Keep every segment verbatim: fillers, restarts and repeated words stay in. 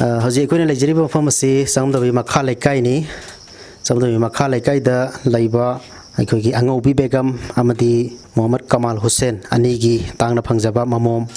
ꯑ, ꯍꯧꯖꯤꯛ ꯑꯩꯈꯣꯏꯅ ꯂꯩꯖꯔꯤꯕ ꯃꯐꯝ ꯑꯁꯤ ꯆꯥꯃꯝꯗꯥꯕꯤ ꯃꯈꯥ ꯂꯩꯀꯥꯏꯅꯤ꯫ ꯆꯥꯃꯝꯗꯥꯕꯤ ꯃꯈꯥ ꯂꯩꯀꯥꯏꯗ ꯂꯩꯕ ꯑꯩꯈꯣꯏꯒꯤ ꯑꯉꯧꯕꯤ ꯕꯦꯒꯝ ꯑꯃꯗꯤ ꯃꯣꯍꯝꯃꯗ ꯀꯃꯥꯜ ꯍꯨꯁꯦꯟ ꯑꯅꯤꯒꯤ ꯇꯥꯡꯅ ꯐꯪꯖꯕ ꯃꯃꯣꯝ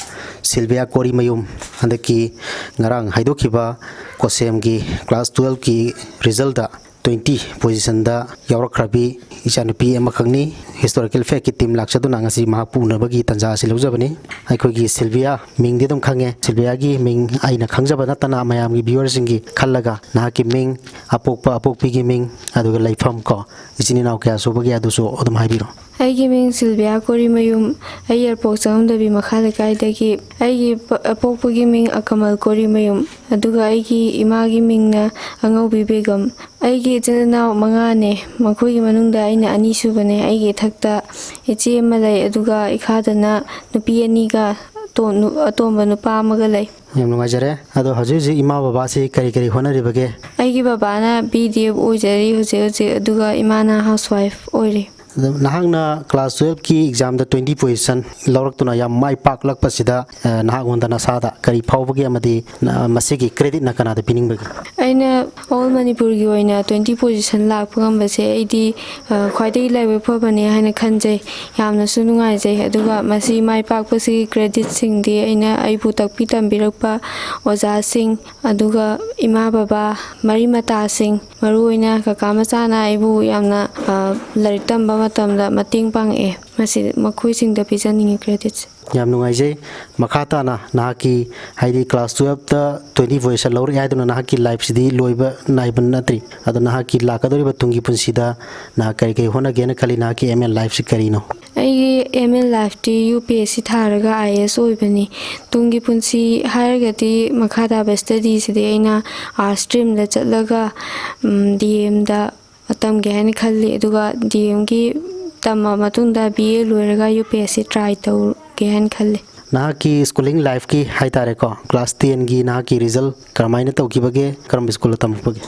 ꯁꯤꯜꯚꯤꯌꯥ ꯀꯣꯔꯤꯃꯌꯨꯝ, ꯍꯟꯗꯛꯀꯤ ꯉꯔꯥꯡ ꯍꯥꯏꯗꯣꯛꯈꯤꯕ ꯀꯣꯁꯦꯝꯒꯤ class twelveꯀꯤ resultꯇ twenty positionꯗ ꯌꯥꯎꯔꯛꯈ꯭ꯔꯕꯤ ꯏꯆꯥꯅꯨꯄꯤ ꯑꯃꯈꯛꯅꯤ꯫ Historical Factꯀꯤ team ꯂꯥꯛꯆꯗꯨꯅ ꯉꯁꯤ ꯃꯍꯥꯛꯄꯨ ꯎꯅꯕꯒꯤ ꯇꯥꯟꯖꯥ ꯑꯁꯤ ꯂꯧꯖꯕꯅꯤ꯫ ꯑꯩꯈꯣꯏꯒꯤ ꯁꯤꯜꯚꯤꯌꯥ ꯃꯤꯡꯗꯤ ꯑꯗꯨꯝ ꯈꯪꯉꯦ꯫ ꯁꯤꯜꯚꯤꯌꯥꯒꯤ ꯃꯤꯡ ꯑꯩꯅ ꯈꯪꯖꯕ ꯅꯠꯇꯅ ꯃꯌꯥꯝꯒꯤ viewerꯁꯤꯡꯒꯤ ꯈꯜꯂꯒ ꯅꯍꯥꯛꯀꯤ ꯃꯤꯡ, ꯑꯄꯣꯛꯄ ꯑꯄꯣꯛꯄꯤꯒꯤ ꯃꯤꯡ, ꯑꯗꯨꯒ ꯂꯩꯐꯝ ꯀꯣ, ꯏꯆꯤꯟ ꯏꯅꯥꯎ ꯀꯌꯥ ꯁꯨꯕꯒꯦ ꯑꯗꯨꯁꯨ ꯑꯗꯨꯝ ꯍꯥꯏꯕꯤꯔꯣ꯫ ꯑꯩꯒꯤ ꯃꯤꯡ ꯁꯤꯜꯚꯤꯌꯥ ꯀꯣꯔꯤꯃꯌꯨꯝ꯫ ꯑꯩ ꯌꯥꯏꯔꯤꯄꯣꯛ ꯆꯥꯃꯝꯗꯥꯕꯤ ꯃꯈꯥ ꯂꯩꯀꯥꯏꯗꯒꯤ꯫ ꯑꯩꯒꯤ ꯄ-, ꯑꯄꯣꯛꯄꯒꯤ ꯃꯤꯡ ꯑꯀꯃꯜ ꯀꯣꯔꯤꯃꯌꯨꯝ꯫ ꯑꯗꯨꯒ ꯑꯩꯒꯤ ꯏꯃꯥꯒꯤ ꯃꯤꯡꯅ ꯑꯉꯧꯕꯤ ꯕꯦꯒꯝ꯫ ꯑꯩꯒꯤ ꯏꯆꯤꯟ ꯏꯅꯥꯎ ꯃꯉꯥꯅꯦ꯫ ꯃꯈꯣꯏꯒꯤ ꯃꯅꯨꯡꯗ ꯑꯩꯅ ꯑꯅꯤꯁꯨꯕꯅꯦ꯫ ꯑꯩꯒꯤ ꯏꯊꯛꯇ ꯏꯆꯦ ꯑꯃ ꯂꯩ, ꯑꯗꯨꯒ ꯏꯈꯥꯗꯅ ꯅꯨꯄꯤ ꯑꯅꯤꯒ ꯑꯇꯣ-, ꯅꯨ-, ꯑꯇꯣꯝꯕ ꯅꯨꯄꯥ ꯑꯃꯒ ꯂꯩ꯫ ꯌꯥꯝ ꯅꯨꯡꯉꯥꯏꯖꯔꯦ꯫ ꯑꯗꯣ ꯍꯧꯖꯤꯛ ꯍꯧꯖꯤꯛ ꯏꯃꯥ ꯕꯕꯥꯁꯤ ꯀꯔꯤ ꯀꯔꯤ ꯍꯣꯠꯅꯔꯤꯕꯒꯦ? ꯑꯩꯒꯤ ꯕꯕꯥꯅ B D F ꯑꯣꯏꯖꯔꯤ ꯍꯧꯖꯤꯛ ꯍꯧꯖꯤꯛ, ꯑꯗꯨꯒ ꯏꯃꯥꯅ housewife ꯑꯣꯏꯔꯤ꯫ ꯑꯗꯣ ꯅꯍꯥꯛꯅ class twelveꯀꯤ examꯗ twenty position ꯂꯧꯔꯛꯇꯨꯅ ꯌꯥꯝ ꯃꯥꯏ ꯄꯥꯛꯂꯛꯄꯁꯤꯗ, ꯑ, ꯅꯍꯥꯛꯉꯣꯟꯗ ꯅꯁꯥꯗ ꯀꯔꯤ ꯐꯥꯎꯕꯒꯦ ꯑꯃꯗꯤ, ꯑ, ꯃꯁꯤꯒꯤ creditꯅ ꯀꯅꯥꯗ ꯄꯤꯅꯤꯡꯕꯒꯦ? ꯑꯩꯅ all ꯃꯅꯤꯄꯨꯔꯒꯤ ꯑꯣꯏꯅ twenty position ꯂꯥꯛꯄ ꯉꯝꯕꯁꯦ ꯑꯩꯗꯤ, ꯑ, ꯈ꯭ꯋꯥꯏꯗꯒꯤ ꯂꯥꯏꯕꯛ ꯐꯕꯅꯦ ꯍꯥꯏꯅ ꯈꯟꯖꯩ꯫ ꯌꯥꯝꯅꯁꯨ ꯅꯨꯡꯉꯥꯏꯖꯩ꯫ ꯑꯗꯨꯒ ꯃꯁꯤ ꯃꯥꯏ ꯄꯥꯛꯄꯁꯤꯒꯤ creditꯁꯤꯡꯗꯤ ꯑꯩꯅ ꯑꯩꯕꯨ ꯇꯥꯛꯄꯤ ꯇꯝꯕꯤꯔꯛꯄ ꯑꯣꯖꯥꯁꯤꯡ, ꯑꯗꯨꯒ ꯏꯃꯥ ꯕꯕꯥ, ꯃꯔꯤ ꯃꯇꯥꯁꯤꯡ, ꯃꯔꯨꯑꯣꯏꯅ ꯀꯀꯥ ꯃꯆꯥꯅ ꯑꯩꯕꯨ ꯌꯥꯝꯅ, ꯑ, ꯂꯥꯏꯔꯤꯛ ꯇꯝꯕ ꯃꯇꯝꯗ ꯃꯇꯦꯡ ꯄꯥꯡꯉꯛꯑꯦ꯫ ꯃꯁꯤ ꯃꯈꯣꯏꯁꯤꯡꯗ ꯄꯤꯖꯅꯤꯡꯉꯤ creditꯁꯦ꯫ ꯌꯥꯝ ꯅꯨꯡꯉꯥꯏꯖꯩ꯫ ꯃꯈꯥ ꯇꯥꯅ ꯅꯍꯥꯛꯀꯤ, ꯍꯥꯏꯗꯤ class twelveꯇ twenty position ꯂꯧꯔꯛꯑꯦ ꯍꯥꯏꯗꯨꯅ ꯅꯍꯥꯛꯀꯤ lifeꯁꯤꯗꯤ ꯂꯣꯏꯕ ꯅꯥꯏꯕ ꯅꯠꯇ꯭ꯔꯤ꯫ ꯑꯗꯣ ꯅꯍꯥꯛꯀꯤ ꯂꯥꯛꯀꯗꯧꯔꯤꯕ ꯇꯨꯡꯒꯤ ꯄꯨꯟꯁꯤꯗ ꯅꯍꯥꯛ ꯀꯔꯤ ꯀꯔꯤ ꯍꯣꯠꯅꯒꯦꯅ ꯈꯜꯂꯤ? ꯅꯍꯥꯛꯀꯤ aim in lifeꯁꯤ ꯀꯔꯤꯅꯣ? ꯑꯩꯒꯤ aim in lifeꯇꯤ UPSC ꯊꯥꯔꯒ IAS ꯑꯣꯏꯕꯅꯤ꯫ ꯇꯨꯡꯒꯤ ꯄꯨꯟꯁꯤ ꯍꯥꯏꯔꯒꯗꯤ ꯃꯈꯥ ꯇꯥꯕ studyꯁꯤꯗꯤ ꯑꯩꯅ arts streamꯗ ꯆꯠꯂꯒ, ꯎꯝ, DMꯗ ꯇꯝꯒꯦ ꯍꯥꯏꯅ ꯈꯜꯂꯤ꯫ ꯑꯗꯨꯒ DMꯒꯤ ꯇꯝꯃ ꯃꯇꯨꯡꯗ BA ꯂꯣꯏꯔꯒ UPSC try ꯇꯧꯒꯦ ꯍꯥꯏꯅ ꯈꯜꯂꯤ꯫ ꯅꯍꯥꯛꯀꯤ schooling lifeꯀꯤ ꯍꯥꯏꯇꯥꯔꯦꯀꯣ, class tenꯒꯤ ꯅꯍꯥꯛꯀꯤ result ꯀꯔꯝꯍꯥꯏꯅ ꯇꯧꯈꯤꯕꯒꯦ? ꯀꯔꯝꯕ schoolꯗ ꯇꯝꯃꯛꯄꯒꯦ?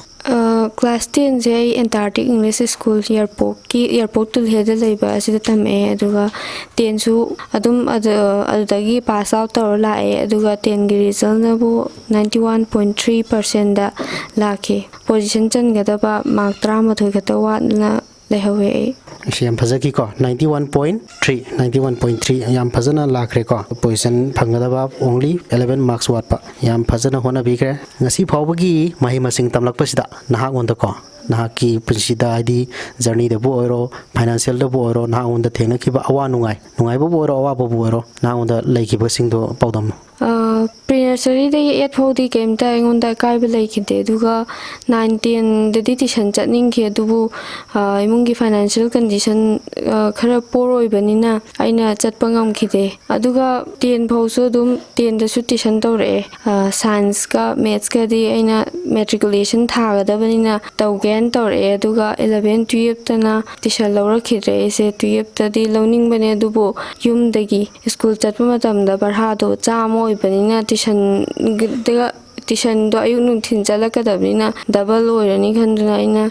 ꯀ꯭ꯂꯥꯁ ꯇꯦꯟꯁꯦ ꯑꯩ N T R T English school ꯏꯌꯥꯔꯄꯣꯔꯠꯀꯤ, ꯏꯌꯥꯔꯄꯣꯔꯠ ꯇꯨꯜꯍꯦꯗ ꯂꯩꯕ ꯑꯁꯤꯗ ꯇꯝꯃꯛꯑꯦ꯫ ꯑꯗꯨꯒ ꯇꯦꯟꯁꯨ ꯑꯗꯨꯝ ꯑꯗꯨ ꯑꯗꯨꯗꯒꯤ ꯄꯥꯁ ꯑꯥꯎꯠ ꯇꯧꯔ ꯂꯥꯛꯑꯦ꯫ ꯑꯗꯨꯒ ꯇꯦꯟꯒꯤ ꯔꯤꯖꯜꯅꯕꯨ ꯅꯥꯏꯟꯇꯤ ꯋꯥꯟ ꯄꯣꯏꯟ ꯊ꯭ꯔꯤ ꯄꯥꯔꯁꯦꯟꯗ ꯂꯥꯛꯈꯤ꯫ ꯄꯣꯖꯤꯁꯟ ꯆꯟꯒꯗꯕ ꯃꯥꯔꯛ ꯇꯔꯥꯃꯥꯊꯣꯏ ꯈꯛꯇ ꯋꯥꯠꯅ ꯂꯩꯍꯧꯋꯦ ꯑꯩ꯫ ꯑꯁ, ꯌꯥꯝ ꯐꯖꯈꯤꯀꯣ, ninety one point three, ninety one point three, ꯌꯥꯝ ꯐꯖꯅ ꯂꯥꯛꯈ꯭ꯔꯦꯀꯣ꯫ ꯄꯣꯖꯤꯁꯟ ꯐꯪꯒꯗꯕ only eleven marks ꯋꯥꯠꯄ, ꯌꯥꯝ ꯐꯖꯅ ꯍꯣꯠꯅꯕꯤꯈ꯭ꯔꯦ꯫ ꯉꯁꯤ ꯐꯥꯎꯕꯒꯤ ꯃꯍꯩ ꯃꯁꯤꯡ ꯇꯝꯂꯛꯄꯁꯤꯗ ꯅꯍꯥꯛꯉꯣꯟꯗꯀꯣ, ꯅꯍꯥꯛꯀꯤ ꯄꯨꯟꯁꯤꯗ, ꯍꯥꯏꯗꯤ journeyꯗꯕꯨ ꯑꯣꯏꯔꯣ, financialꯗꯕꯨ ꯑꯣꯏꯔꯣ, ꯅꯍꯥꯛꯉꯣꯟꯗ ꯊꯦꯡꯅꯈꯤꯕ ꯑꯋꯥ ꯅꯨꯡꯉꯥꯏ, ꯅꯨꯡꯉꯥꯏꯕꯕꯨ ꯑꯣꯏꯔꯣ, ꯑꯋꯥꯕꯕꯨ ꯑꯣꯏꯔꯣ, ꯅꯍꯥꯛꯉꯣꯟꯗ ꯂꯩꯈꯤꯕꯁꯤꯡꯗꯣ ꯄꯥꯎꯗꯝꯃꯨ꯫ ꯄ꯭ꯔꯤ ꯅꯔꯁꯔꯤꯗꯒꯤ ꯑꯦꯠ ꯐꯥꯎꯗꯤ ꯀꯩꯝꯇ ꯑꯩꯉꯣꯟꯗ ꯑꯀꯥꯏꯕ ꯂꯩꯈꯤꯗꯦ꯫ ꯑꯗꯨꯒ ꯅꯥꯏꯟ ꯇꯦꯟꯗꯗꯤ ꯇ꯭ꯌꯨꯁꯟ ꯆꯠꯅꯤꯡꯈꯤ, ꯑꯗꯨꯕꯨ ꯏꯃꯨꯡꯒꯤ ꯐꯥꯏꯅꯥꯟꯁꯤꯌꯦꯜ ꯀꯟꯗꯤꯁꯟ ꯈꯔ ꯄꯣꯔ ꯑꯣꯏꯕꯅꯤꯅ ꯑꯩꯅ ꯆꯠꯄ ꯉꯝꯈꯤꯗꯦ꯫ ꯑꯗꯨꯒ ꯇꯦꯟ ꯐꯥꯎꯁꯨ ꯑꯗꯨꯝ, ꯇꯦꯟꯗꯁꯨ ꯇ꯭ꯌꯨꯁꯟ ꯇꯧꯔꯛꯑꯦ꯫ ꯁꯥꯏꯟꯁꯀ ꯃꯦꯠꯁꯀꯗꯤ ꯑꯩꯅ ꯃꯦꯇ꯭ꯔꯤꯀꯨꯂꯦꯁꯟ ꯊꯥꯒꯗꯕꯅꯤꯅ ꯇꯧꯒꯦꯅ ꯇꯧꯔꯛꯑꯦ꯫ ꯑꯗꯨꯒ ꯏꯂꯚꯦꯟ ꯇꯨꯌꯦꯜꯞꯇꯅ ꯇ꯭ꯌꯨꯁꯟ ꯂꯧꯔꯛꯈꯤꯗ꯭ꯔꯦ꯫ ꯑꯩꯁꯦ ꯇꯨꯌꯦꯜꯞꯇꯗꯤ ꯂꯧꯅꯤꯡꯕꯅꯦ, ꯑꯗꯨꯕꯨ ꯌꯨꯝꯗꯒꯤ ꯁ꯭ꯀꯨꯜ ꯆꯠꯄ ꯃꯇꯝꯗ ꯚꯔꯥꯗꯣ ꯆꯥꯝꯃ ꯑꯣꯏꯕꯅꯤꯅ ꯇ꯭ꯌꯨꯁꯟꯗ, ꯇ꯭ꯌꯨꯁꯟꯗꯣ ꯑꯌꯨꯛ ꯅꯨꯡꯊꯤꯜ ꯆꯠꯂꯛꯀꯗꯕꯅꯤꯅ ꯗꯕꯜ ꯑꯣꯏꯔꯅꯤ ꯈꯟꯗꯨꯅ ꯑꯩꯅ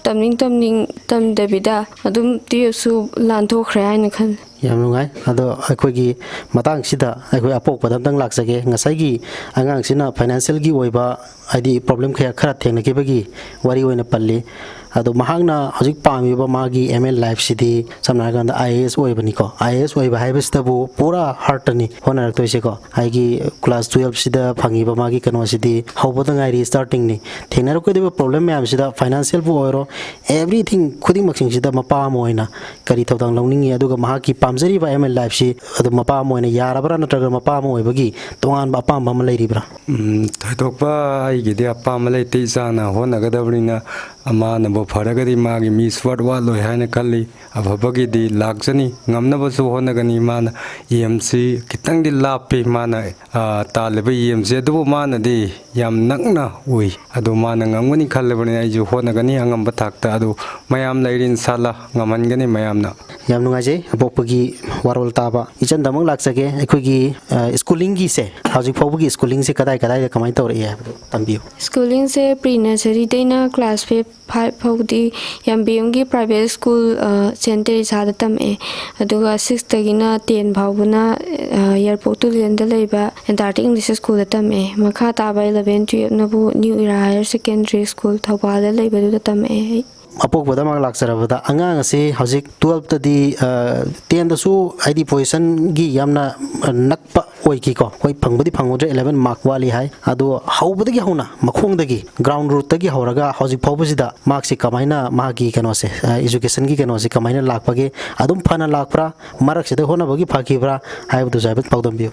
ꯇꯝꯅꯤꯡ ꯇꯝꯅꯤꯡ ꯇꯝꯗꯕꯤꯗ ꯑꯗꯨꯝ ꯇꯨꯌꯦꯜꯞꯁꯨ ꯂꯥꯟꯊꯣꯛꯈ꯭ꯔꯦ ꯍꯥꯏꯅ ꯈꯜꯂꯤ꯫ ꯌꯥꯝ ꯅꯨꯡꯉꯥꯏ꯫ ꯑꯗꯣ ꯑꯩꯈꯣꯏꯒꯤ ꯃꯇꯥꯡꯁꯤꯗ ꯑꯩꯈꯣꯏ ꯑꯄꯣꯛꯄꯗ ꯑꯝꯇꯪ ꯂꯥꯛꯆꯒꯦ꯫ ꯉꯁꯥꯏꯒꯤ ꯑꯉꯥꯡꯁꯤꯅ ꯐꯥꯏꯅꯥꯟꯁꯤꯌꯦꯜꯒꯤ ꯑꯣꯏꯕ, ꯍꯥꯏꯗꯤ problem ꯈꯔ ꯈꯔ ꯊꯦꯡꯅꯈꯤꯕꯒꯤ ꯋꯥꯔꯤ ꯑꯣꯏꯅ ꯄꯜꯂꯤ꯫ ꯑꯗꯣ ꯃꯍꯥꯛꯅ ꯍꯧꯖꯤꯛ ꯄꯥꯝꯃꯤꯕ ꯃꯥꯒꯤ aim in lifeꯁꯤꯗꯤ ꯁꯝꯅ ꯍꯥꯏꯔꯀꯥꯟꯗ I A S ꯑꯣꯏꯕꯅꯤꯀꯣ꯫ I A S ꯑꯣꯏꯕ ꯍꯥꯏꯕꯁꯤꯗꯕꯨ ꯄꯨꯔꯥ heartꯇꯅꯤ ꯍꯣꯠꯅꯔꯛꯇꯣꯏꯁꯦꯀꯣ꯫ ꯑꯩꯒꯤ class twelveꯁꯤꯗ ꯐꯪꯉꯤꯕ ꯃꯥꯒꯤ ꯀꯩꯅꯣꯁꯤꯗꯤ ꯍꯧꯕꯗ ꯉꯥꯏꯔꯤ, startingꯅꯤ꯫ ꯊꯦꯡꯅꯔꯛꯀꯗꯧꯔꯤꯕ problem ꯃꯌꯥꯝꯁꯤꯗ, financialꯕꯨ ꯑꯣꯏꯔꯣ, everything ꯈꯨꯗꯤꯡꯃꯛꯁꯤꯡꯁꯤꯗ ꯃꯄꯥ ꯑꯃ ꯑꯣꯏꯅ ꯀꯔꯤ ꯊꯧꯗꯥꯡ ꯂꯧꯅꯤꯡꯉꯤ, ꯑꯗꯨꯒ ꯃꯍꯥꯛꯀꯤ ꯄꯥꯝꯖꯔꯤꯕ aim in lifeꯁꯤ ꯑꯗꯨ ꯃꯄꯥ ꯑꯃ ꯑꯣꯏꯅ ꯌꯥꯔꯕ꯭ꯔꯥ, ꯅꯠꯇ꯭ꯔꯒ ꯃꯄꯥ ꯑꯃ ꯑꯣꯏꯕꯒꯤ ꯇꯣꯉꯥꯟꯕ ꯑꯄꯥꯝꯕ ꯑꯃ ꯂꯩꯔꯤꯕ꯭ꯔꯥ? ꯎꯝ, ꯊꯣꯏꯗꯣꯛꯄ ꯑꯩꯒꯤꯗꯤ ꯑꯄꯥꯝꯕ ꯂꯩꯇꯦ꯫ ꯏꯆꯥꯅ ꯍꯣꯠꯅꯒꯗꯕꯅꯤꯅ, ꯃꯥꯅꯕꯨ ꯐꯔꯒꯗꯤ ꯃꯥꯒꯤ ꯃꯤꯁ ꯋꯥꯔꯠ ꯋꯥꯠꯂꯣꯏ ꯍꯥꯏꯅ ꯈꯜꯂꯤ꯫ ꯑꯐꯕꯒꯤꯗꯤ ꯂꯥꯛꯆꯅꯤ, ꯉꯝꯅꯕꯁꯨ ꯍꯣꯠꯅꯒꯅꯤ꯫ ꯃꯥꯅ ꯑꯦꯝꯁꯤ ꯈꯤꯇꯪꯗꯤ ꯂꯥꯞꯄꯤ, ꯃꯥꯅ, ꯑ, ꯇꯥꯜꯂꯤꯕ ꯑꯦꯝꯁꯤ, ꯑꯗꯨꯕꯨ ꯃꯥꯅꯗꯤ ꯌꯥꯝ ꯅꯛꯅ ꯎꯏ꯫ ꯑꯗꯨ ꯃꯥꯅ ꯉꯝꯒꯅꯤ ꯈꯜꯂꯕꯅꯤꯅ ꯑꯩꯁꯨ ꯍꯣꯠꯅꯒꯅꯤ ꯑꯉꯝꯕ ꯊꯥꯛꯇ꯫ ꯑꯗꯨ ꯃꯌꯥꯝ ꯂꯩꯔꯤ, ꯏꯟꯁꯥꯜꯂꯥ ꯉꯝꯍꯟꯒꯅꯤ ꯃꯌꯥꯝꯅ꯫ ꯌꯥꯝ ꯅꯨꯡꯉꯥꯏꯖꯩ ꯑꯄꯣꯛꯄꯒꯤ ꯋꯥꯔꯣꯜ ꯇꯥꯕ ꯏꯆꯟꯗꯃꯛ ꯂꯥꯛꯆꯒꯦ꯫ ꯑꯩꯈꯣꯏꯒꯤ, ꯑ, ꯁ꯭ꯀꯨꯂꯤꯡꯒꯤꯁꯦ, ꯍꯧꯖꯤꯛ ꯐꯥꯎꯕꯒꯤ ꯁ꯭ꯀꯨꯂꯤꯡꯁꯦ ꯀꯗꯥꯏ ꯀꯗꯥꯏꯗ ꯀꯃꯥꯏꯅ ꯇꯧꯔꯛꯏ ꯍꯥꯏꯕꯗꯣ ꯇꯝꯕꯤꯌꯨ꯫ ꯁ꯭ꯀꯨꯂꯤꯡꯁꯦ ꯄ꯭ꯔꯤ ꯅꯔꯁꯔꯤꯗꯩꯅ ꯀ꯭ꯂꯥꯁ ꯐꯥꯏꯚ ꯐꯥꯎꯗꯤ ꯌꯥꯝꯕꯦꯝꯒꯤ ꯄ꯭ꯔꯥꯏꯚꯦꯠ ꯁ꯭ꯀꯨꯜ, ꯑ, ꯁꯦꯟ ꯇꯦꯔꯦꯁꯥꯗ ꯇꯝꯃꯛꯑꯦ꯫ ꯑꯗꯨꯒ ꯁꯤꯛꯁꯇꯒꯤꯅ ꯇꯦꯟ ꯐꯥꯎꯕꯅ, ꯑ, ꯌꯥꯏꯔꯤꯄꯣꯛ ꯇꯨꯂꯦꯟꯗ ꯂꯩꯕ ꯑꯦꯟꯇꯥꯔꯇꯤꯛ ꯏꯪꯂꯤꯁ ꯁ꯭ꯀꯨꯜꯗ ꯇꯝꯃꯛꯑꯦ꯫ ꯃꯈꯥ ꯇꯥꯕ ꯏꯂꯚꯦꯟ ꯇꯨꯌꯦꯜꯞꯅꯕꯨ new era higher secondary school ꯊꯧꯕꯥꯜꯗ ꯂꯩꯕꯗꯨꯗ ꯇꯝꯃꯛꯑꯦ ꯑꯩ꯫ ꯑꯄꯣꯛꯄꯗꯃꯛ ꯂꯥꯛꯆꯔꯕꯗ, ꯑꯉꯥꯡ ꯑꯁꯤ ꯍꯧꯖꯤꯛ ꯇꯨꯌꯦꯜꯞꯇꯗꯤ, ꯑ, ꯇꯦꯟꯗꯁꯨ ꯍꯥꯏꯗꯤ ꯄꯣꯖꯤꯁꯟꯒꯤ ꯌꯥꯝꯅ, ꯑ, ꯅꯛꯄ ꯑꯣꯏꯈꯤꯀꯣ꯫ ꯍꯣꯏ, ꯐꯪꯕꯨꯗꯤ ꯐꯪꯍꯧꯗ꯭ꯔꯦ, ꯏꯂꯚꯦꯟ ꯃꯥꯔꯛ ꯋꯥꯠꯂꯤ ꯍꯥꯏ꯫ ꯑꯗꯣ ꯍꯧꯕꯗꯒꯤ ꯍꯧꯅ, ꯃꯈꯣꯡꯗꯒꯤ, ꯒ꯭ꯔꯥꯎꯟ ꯔꯨꯠꯇꯒꯤ ꯍꯧꯔꯒ ꯍꯧꯖꯤꯛ ꯐꯥꯎꯕꯁꯤꯗ ꯃꯍꯥꯛꯁꯤ ꯀꯃꯥꯏꯅ, ꯃꯍꯥꯛꯀꯤ ꯀꯩꯅꯣꯁꯦ, ꯑ, ꯏꯖꯨꯀꯦꯁꯟꯒꯤ ꯀꯩꯅꯣꯁꯦ ꯀꯃꯥꯏꯅ ꯂꯥꯛꯄꯒꯦ? ꯑꯗꯨꯝ ꯐꯅ ꯂꯥꯛꯄ꯭ꯔꯥ? ꯃꯔꯛꯁꯤꯗ ꯍꯣꯠꯅꯕꯒꯤ ꯐꯈꯤꯕ꯭ꯔꯥ ꯍꯥꯏꯕꯗꯨꯁꯨ ꯍꯥꯏꯐꯦꯠ ꯄꯥꯎꯗꯝꯕꯤꯌꯨ꯫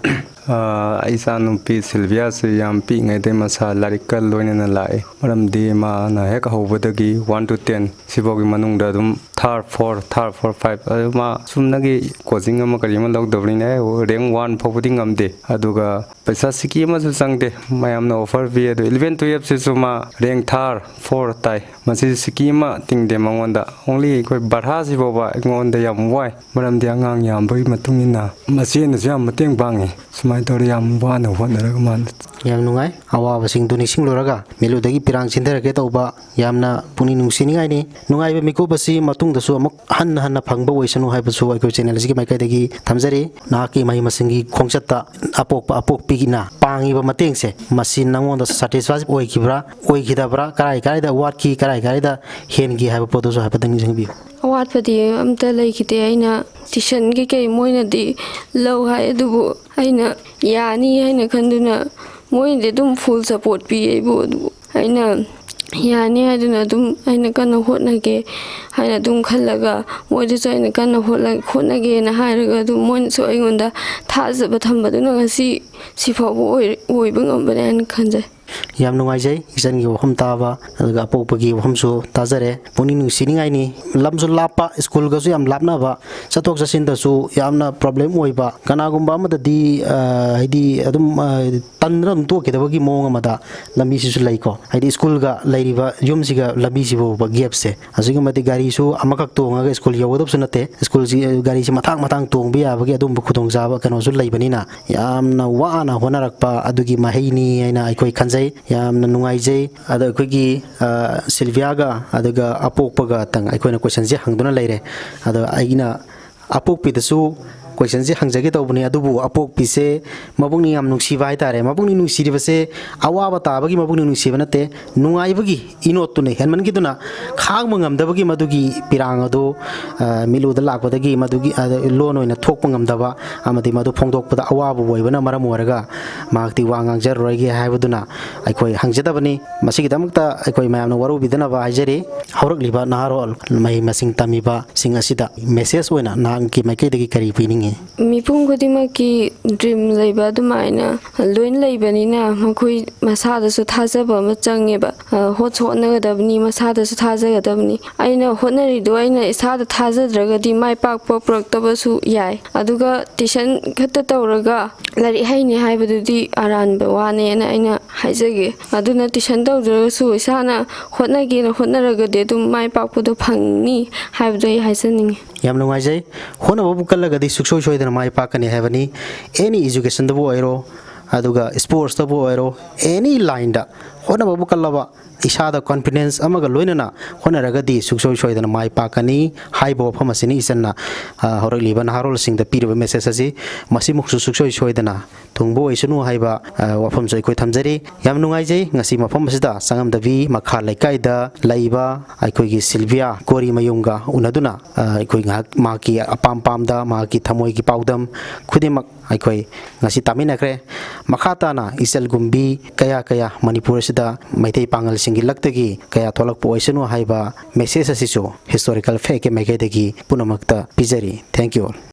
ꯑ, ꯑꯩ ꯏꯆꯥꯅꯨꯄꯤ ꯁꯤꯜꯚꯤꯌꯥꯁꯤ ꯌꯥꯝ ꯄꯤꯛꯏꯉꯩꯗꯩ ꯃꯁꯥ ꯂꯥꯏꯔꯤꯛꯀ ꯂꯣꯏꯅꯅ ꯂꯥꯛꯑꯦ꯫ ꯃꯔꯝꯗꯤ ꯃꯥꯅ ꯍꯦꯛ ꯍꯧꯕꯗꯒꯤ ꯋꯥꯟ ꯇꯨ ꯇꯦꯟ ꯁꯤꯐꯥꯎꯒꯤ ꯃꯅꯨꯡꯗ ꯑꯗꯨꯝ ꯊꯥꯔ ꯐꯣꯔ, ꯊꯥꯔ ꯐꯣꯔ, ꯐꯥꯏꯚ, ꯑꯗꯨ ꯃꯥ ꯆꯨꯝꯅꯒꯤ ꯀꯣꯆꯤꯡ ꯑꯃ ꯀꯔꯤ ꯑꯃ ꯂꯧꯗꯕꯅꯤꯅ ꯔꯦꯡ ꯋꯥꯟ ꯐꯥꯎꯕꯗꯤ ꯉꯝꯗꯦ꯫ ꯑꯗꯨꯒ ꯄꯩꯁꯥ ꯁꯤꯀꯤ ꯑꯃꯁꯨ ꯆꯪꯗꯦ, ꯃꯌꯥꯝꯅ ꯑꯣꯐꯔ ꯄꯤ꯫ ꯑꯗꯨ ꯏꯂꯚꯦꯟ ꯇꯨꯌꯦꯜꯞꯁꯤꯁꯨ ꯃꯥ ꯔꯦꯡ ꯊꯥꯔ ꯐꯣꯔ ꯇꯥꯏ꯫ ꯃꯁꯤ ꯁꯤꯀꯤ ꯑꯃ ꯇꯤꯡꯗꯦ ꯃꯉꯣꯟꯗ꯫ ꯑꯣꯡꯂꯤ ꯑꯩꯈꯣꯏ ꯚꯔꯥꯁꯤ ꯐꯥꯎꯕ ꯑꯩꯉꯣꯟꯗ ꯌꯥꯝ ꯋꯥꯏ, ꯃꯔꯝꯗꯤ ꯑꯉꯥꯡ ꯌꯥꯝꯕꯒꯤ ꯃꯇꯨꯡ ꯏꯟꯅ ꯃꯆꯦꯅꯁꯨ ꯌꯥꯝ ꯃꯇꯦꯡ ꯄꯥꯡꯉꯤ꯫ ꯁꯨꯃꯥꯏꯅ ꯇꯧꯔ ꯌꯥꯝ ꯋꯥꯅ ꯍꯣꯠꯅꯔꯒ ꯃꯥꯅ ꯌꯥꯝ ꯅꯨꯡꯉꯥꯏ꯫ ꯑꯋꯥꯕꯁꯤꯡꯗꯨ ꯅꯤꯡꯁꯤꯡꯂꯨꯔꯒ ꯃꯤꯠꯂꯨꯗꯒꯤ ꯄꯤꯔꯥꯡ ꯆꯤꯟꯊꯔꯛꯀꯦ ꯇꯧꯕ ꯌꯥꯝꯅ ꯄꯨꯛꯅꯤꯡ ꯅꯨꯡꯁꯤꯅꯤꯡꯉꯥꯏꯅꯤ꯫ ꯅꯨꯡꯉꯥꯏꯕ ꯃꯤꯀꯨꯞ ꯑꯁꯤ ꯃꯇꯨꯡꯗꯁꯨ ꯑꯃꯨꯛ ꯍꯟꯅ ꯍꯟꯅ ꯐꯪꯕ ꯑꯣꯏꯁꯅꯨ ꯍꯥꯏꯕꯁꯨ ꯑꯩꯈꯣꯏ ꯆꯦꯅꯦꯜ ꯑꯁꯤꯒꯤ ꯃꯥꯏꯀꯩꯗꯒꯤ ꯊꯝꯖꯔꯤ꯫ ꯅꯍꯥꯛꯀꯤ ꯃꯍꯩ ꯃꯁꯤꯡꯒꯤ ꯈꯣꯡꯆꯠꯇ ꯑꯄꯣꯛꯄ ꯑꯄꯣꯛꯄꯤꯒꯤꯅ ꯄꯥꯡꯉꯤꯕ ꯃꯇꯦꯡꯁꯦ, ꯃꯁꯤ ꯅꯉꯣꯟꯗ ꯁꯦꯇꯤꯁꯐꯥꯏ ꯑꯣꯏꯈꯤꯕ꯭ꯔꯥ, ꯑꯣꯏꯈꯤꯗꯕ꯭ꯔꯥ, ꯀꯔꯥꯏ ꯀꯔꯥꯏꯗ ꯋꯥꯠꯈꯤ, ꯀꯔꯥꯏ ꯀꯔꯥꯏꯗ ꯍꯦꯟꯈꯤ ꯍꯥꯏꯕ ꯄꯣꯠꯇꯨꯁꯨ ꯍꯥꯏꯐꯦꯠꯇꯪ ꯅꯤꯡꯁꯤꯡꯕꯤꯌꯨ꯫ ꯑꯋꯥꯠꯄꯗꯤ ꯑꯝꯇ ꯂꯩꯈꯤꯗꯦ꯫ ꯑꯩꯅ ꯇ꯭ꯌꯨꯁꯟꯒꯤ ꯀꯩ ꯃꯣꯏꯅꯗꯤ ꯂꯧ ꯍꯥꯏ, ꯑꯗꯨꯕꯨ ꯑꯩꯅ ꯌꯥꯅꯤ ꯍꯥꯏꯅ ꯈꯟꯗꯨꯅ ꯃꯣꯏꯅꯗꯤ ꯑꯗꯨꯝ ꯐꯨꯜ ꯁꯄꯣꯔꯠ ꯄꯤ ꯑꯩꯕꯨ꯫ ꯑꯗꯨꯕꯨ ꯑꯩꯅ ꯌꯥꯅꯤ ꯍꯥꯏꯗꯨꯅ ꯑꯗꯨꯝ ꯑꯩꯅ ꯀꯟꯅ ꯍꯣꯠꯅꯒꯦ ꯍꯥꯏꯅ ꯑꯗꯨꯝ ꯈꯜꯂꯒ ꯃꯣꯏꯗꯁꯨ ꯑꯩꯅ ꯀꯟꯅ ꯍꯣꯠꯅ-, ꯍꯣꯠꯅꯒꯦꯅ ꯍꯥꯏꯔꯒ ꯑꯗꯨꯝ ꯃꯣꯏꯅꯁꯨ ꯑꯩꯉꯣꯟꯗ ꯊꯥꯖꯕ ꯊꯝꯕꯗꯨꯅ ꯉꯁꯤ ꯁꯤꯐꯥꯎꯕ ꯑꯣꯏ-, ꯑꯣꯏꯕ ꯉꯝꯕꯅꯦ ꯍꯥꯏꯅ ꯈꯟꯖꯩ꯫ ꯌꯥꯝ ꯅꯨꯡꯉꯥꯏꯖꯩ ꯏꯆꯟꯒꯤ ꯋꯥꯐꯝ ꯇꯥꯕ, ꯑꯗꯨꯒ ꯑꯄꯣꯛꯄꯒꯤ ꯋꯥꯐꯝꯁꯨ ꯇꯥꯖꯔꯦ꯫ ꯄꯨꯛꯅꯤꯡ ꯅꯨꯡꯁꯤꯅꯤꯡꯉꯥꯏꯅꯤ꯫ ꯂꯝꯁꯨ ꯂꯥꯞꯄ, ꯁ꯭ꯀꯨꯜꯒꯁꯨ ꯌꯥꯝ ꯂꯥꯞꯅꯕ, ꯆꯠꯊꯣꯛ ꯆꯠꯁꯤꯟꯗꯁꯨ ꯌꯥꯝꯅ ꯄ꯭ꯔꯣꯕ꯭ꯂꯦꯝ ꯑꯣꯏꯕ, ꯀꯅꯥꯒꯨꯝꯕ ꯑꯃꯗꯗꯤ, ꯑ, ꯍꯥꯏꯗꯤ ꯑꯗꯨꯝ, ꯑ, ꯇꯟꯗꯅ ꯑꯗꯨꯝ ꯇꯣꯛꯈꯤꯗꯕꯒꯤ ꯃꯑꯣꯡ ꯑꯃꯗ ꯂꯝꯕꯤꯁꯤꯁꯨ ꯂꯩꯀꯣ꯫ ꯍꯥꯏꯗꯤ ꯁ꯭ꯀꯨꯜꯒ ꯂꯩꯔꯤꯕ ꯌꯨꯝꯁꯤꯒ ꯂꯝꯕꯤꯁꯤ ꯐꯥꯎꯕ ꯒꯦꯞꯁꯦ ꯑꯁꯨꯛꯀꯤ ꯃꯇꯤꯛ, ꯒꯥꯔꯤꯁꯨ ꯑꯃꯈꯛ ꯇꯣꯡꯉꯒ ꯁ꯭ꯀꯨꯜ ꯌꯧꯒꯗꯕꯁꯨ ꯅꯠꯇꯦ, ꯁ꯭ꯀꯨꯜꯁꯤ, ꯒꯥꯔꯤꯁꯤ ꯃꯊꯥꯡ ꯃꯊꯥꯡ ꯇꯣꯡꯕ ꯌꯥꯕꯒꯤ ꯑꯗꯨꯒꯨꯝꯕ ꯈꯨꯗꯣꯡꯆꯥꯕ ꯀꯩꯅꯣꯁꯨ ꯂꯩꯕꯅꯤꯅ, ꯌꯥꯝꯅ ꯋꯥꯅ ꯍꯣꯠꯅꯔꯛꯄ ꯑꯗꯨꯒꯤ ꯃꯍꯩꯅꯤ ꯍꯥꯏꯅ ꯑꯩꯈꯣꯏ ꯈꯟꯖꯩ꯫ ꯌꯥꯝꯅ ꯅꯨꯡꯉꯥꯏꯖꯩ꯫ ꯑꯗꯣ ꯑꯩꯈꯣꯏꯒꯤ, ꯑ, ꯁꯤꯜꯚꯤꯌꯥꯒ ꯑꯗꯨꯒ ꯑꯄꯣꯛꯄꯒꯇꯪ ꯑꯩꯈꯣꯏꯅ ꯀꯣꯏꯁꯟꯁꯦ ꯍꯪꯗꯨꯅ ꯂꯩꯔꯦ꯫ ꯑꯗꯣ ꯑꯩꯅ ꯑꯄꯣꯛꯄꯤꯗꯁꯨ ꯀꯣꯏꯁꯟꯁꯦ ꯍꯪꯖꯒꯦ ꯇꯧꯕꯅꯤ, ꯑꯗꯨꯕꯨ ꯑꯄꯣꯛꯄꯤꯁꯦ ꯃꯄꯨꯛꯅꯤꯡ ꯌꯥꯝ ꯅꯨꯡꯁꯤꯕ ꯍꯥꯏꯇꯥꯔꯦ꯫ ꯃꯄꯨꯛꯅꯤꯡ ꯅꯨꯡꯁꯤꯔꯤꯕꯁꯦ ꯑꯋꯥꯕ ꯇꯥꯕꯒꯤ ꯃꯄꯨꯛꯅꯤꯡ ꯅꯨꯡꯁꯤꯕ ꯅꯠꯇꯦ, ꯅꯨꯡꯉꯥꯏꯕꯒꯤ ꯏꯅꯣꯠꯇꯨꯅ ꯍꯦꯟꯃꯟꯈꯤꯗꯨꯅ ꯈꯥꯡꯕ ꯉꯝꯗꯕꯒꯤ ꯃꯗꯨꯒꯤ ꯄꯤꯔꯥꯡ ꯑꯗꯨ, ꯑ, ꯃꯤꯠꯂꯨꯗ ꯂꯥꯛꯄꯗꯒꯤ ꯃꯗꯨꯒꯤ, ꯑ, ꯂꯣꯟ ꯑꯣꯏꯅ ꯊꯣꯛꯄ ꯉꯝꯗꯕ ꯑꯃꯗꯤ ꯃꯗꯨ ꯐꯣꯡꯗꯣꯛꯄꯗ ꯑꯋꯥꯕꯕꯨ ꯑꯣꯏꯕꯅ ꯃꯔꯝ ꯑꯣꯏꯔꯒ ꯃꯍꯥꯛꯇꯤ ꯋꯥ ꯉꯥꯡꯖꯔꯔꯣꯏꯒꯦ ꯍꯥꯏꯕꯗꯨꯅ ꯑꯩꯈꯣꯏ ꯍꯪꯖꯗꯕꯅꯤ꯫ ꯃꯁꯤꯒꯤꯗꯃꯛꯇ ꯑꯩꯈꯣꯏ ꯃꯌꯥꯝꯅ ꯋꯥꯔꯧꯕꯤꯗꯅꯕ ꯍꯥꯏꯖꯔꯤ꯫ ꯍꯧꯔꯛꯂꯤꯕ ꯅꯍꯥꯔꯣꯜ ꯃꯍꯩ ꯃꯁꯤꯡ ꯇꯝꯃꯤꯕꯁꯤꯡ ꯑꯁꯤꯗ ꯃꯦꯁꯦꯖ ꯑꯣꯏꯅ ꯅꯍꯥꯛꯀꯤ ꯃꯥꯏꯀꯩꯗꯒꯤ ꯀꯔꯤ ꯄꯤꯅꯤꯡꯉꯤ? ꯃꯤꯄꯨꯝ ꯈꯨꯗꯤꯡꯃꯛꯀꯤ ꯗ꯭ꯔꯤꯝ ꯂꯩꯕ ꯑꯗꯨꯃꯥꯏꯅ ꯂꯣꯏꯅ ꯂꯩꯕꯅꯤꯅ, ꯃꯈꯣꯏ ꯃꯁꯥꯗꯁꯨ ꯊꯥꯖꯕ ꯑꯃ ꯆꯪꯉꯦꯕ꯫ ꯑ, ꯍꯣꯠꯁꯨ ꯍꯣꯠꯅꯒꯗꯕꯅꯤ, ꯃꯁꯥꯗꯁꯨ ꯊꯥꯖꯒꯗꯕꯅꯤ꯫ ꯑꯩꯅ ꯍꯣꯠꯅꯔꯤꯗꯣ ꯑꯩꯅ ꯏꯁꯥꯗ ꯊꯥꯖꯗ꯭ꯔꯒꯗꯤ ꯃꯥꯏ ꯄꯥꯛꯄ ꯄꯨꯔꯛꯇꯕꯁꯨ ꯌꯥꯏ꯫ ꯑꯗꯨꯒ ꯇ꯭ꯌꯨꯁꯟ ꯈꯛꯇ ꯇꯧꯔꯒ ꯂꯥꯏꯔꯤꯛ ꯍꯩꯅꯤ ꯍꯥꯏꯕꯗꯨꯗꯤ ꯑꯔꯥꯟꯕ ꯋꯥꯅꯦꯅ ꯑꯩꯅ ꯍꯥꯏꯖꯒꯦ꯫ ꯑꯗꯨꯅ ꯇ꯭ꯌꯨꯁꯟ ꯇꯧꯗ꯭ꯔꯒꯁꯨ ꯏꯁꯥꯅ ꯍꯣꯠꯅꯒꯦꯅ ꯍꯣꯠꯅꯔꯒꯗꯤ ꯑꯗꯨꯝ ꯃꯥꯏ ꯄꯥꯛꯄꯗꯣ ꯐꯪꯅꯤ ꯍꯥꯏꯕꯗꯣ ꯑꯩ ꯍꯥꯏꯖꯅꯤꯡꯉꯤ꯫ ꯌꯥꯝ ꯅꯨꯡꯉꯥꯏꯖꯩ꯫ ꯍꯣꯠꯅꯕꯕꯨ ꯀꯜꯂꯒꯗꯤ ꯁꯨꯡꯁꯣꯏ ꯁꯣꯏꯗꯅ ꯃꯥꯏ ꯄꯥꯛꯀꯅꯤ ꯍꯥꯏꯕꯅꯤ꯫ ꯑꯦꯅꯤ ꯏꯖꯨꯀꯦꯁꯟꯗꯕꯨ ꯑꯣꯏꯔꯣ, ꯑꯗꯨꯒ ꯁ꯭ꯄꯣꯔꯠꯁꯇꯕꯨ ꯑꯣꯏꯔꯣ, ꯑꯦꯅꯤ ꯂꯥꯏꯟꯗ ꯍꯣꯠꯅꯕꯕꯨ ꯀꯜꯂꯕ, ꯏꯁꯥꯗ ꯀꯣꯟꯐꯤꯗꯦꯟꯁ ꯑꯃꯒ ꯂꯣꯏꯅꯅ ꯍꯣꯠꯅꯔꯒꯗꯤ ꯁꯨꯡꯁꯣꯏ ꯁꯣꯏꯗꯅ ꯃꯥꯏ ꯄꯥꯛꯀꯅꯤ ꯍꯥꯏꯕ ꯋꯥꯐꯝ ꯑꯁꯤꯅꯤ ꯏꯆꯟꯅ, ꯑ, ꯍꯧꯔꯛꯂꯤꯕ ꯅꯍꯥꯔꯣꯜꯁꯤꯡꯗ ꯄꯤꯔꯤꯕ ꯃꯦꯁꯦꯖ ꯑꯁꯤ꯫ ꯃꯁꯤꯃꯛꯁꯨ ꯁꯨꯡꯁꯣꯏ ꯁꯣꯏꯗꯅ ꯊꯨꯡꯕ ꯑꯣꯏꯁꯅꯨ ꯍꯥꯏꯕ, ꯑ, ꯋꯥꯐꯝꯁꯨ ꯑꯩꯈꯣꯏ ꯊꯝꯖꯔꯤ꯫ ꯌꯥꯝ ꯅꯨꯡꯉꯥꯏꯖꯩ ꯉꯁꯤ ꯃꯐꯝ ꯑꯁꯤꯗ ꯆꯪꯉꯝꯗꯕꯤ ꯃꯈꯥ ꯂꯩꯀꯥꯏꯗ ꯂꯩꯕ ꯑꯩꯈꯣꯏꯒꯤ ꯁꯤꯜꯚꯤꯌꯥ ꯀꯣꯔꯤꯃꯌꯨꯝꯒ ꯎꯅꯗꯨꯅ, ꯑ, ꯑꯩꯈꯣꯏ ꯉꯥꯏꯍꯥꯛ ꯃꯍꯥꯛꯀꯤ ꯑꯄꯥꯝ ꯄꯥꯝꯗ, ꯃꯍꯥꯛꯀꯤ ꯊꯃꯣꯏꯒꯤ ꯄꯥꯎꯗꯝ ꯈꯨꯗꯤꯡꯃꯛ ꯑꯩꯈꯣꯏ ꯉꯁꯤ ꯇꯥꯃꯤꯟꯅꯈ꯭ꯔꯦ꯫ ꯃꯈꯥ ꯇꯥꯅ ꯏꯆꯜꯒꯨꯝꯕꯤ ꯀꯌꯥ ꯀꯌꯥ ꯃꯅꯤꯄꯨꯔ ꯑꯁꯤꯗ ꯃꯩꯇꯩ ꯄꯥꯉꯜꯁꯤꯡꯒꯤ ꯂꯛꯇꯒꯤ ꯀꯌꯥ ꯊꯣꯛꯂꯛꯄ ꯑꯣꯏꯁꯅꯨ ꯍꯥꯏꯕ ꯃꯦꯁꯦꯖ ꯑꯁꯤꯁꯨ ꯍꯤꯁꯇꯣꯔꯤꯀꯦꯜ ꯐꯦꯛꯀꯤ ꯃꯥꯏꯀꯩꯗꯒꯤ ꯄꯨꯝꯅꯃꯛꯇ ꯄꯤꯖꯔꯤ꯫ Thank you all.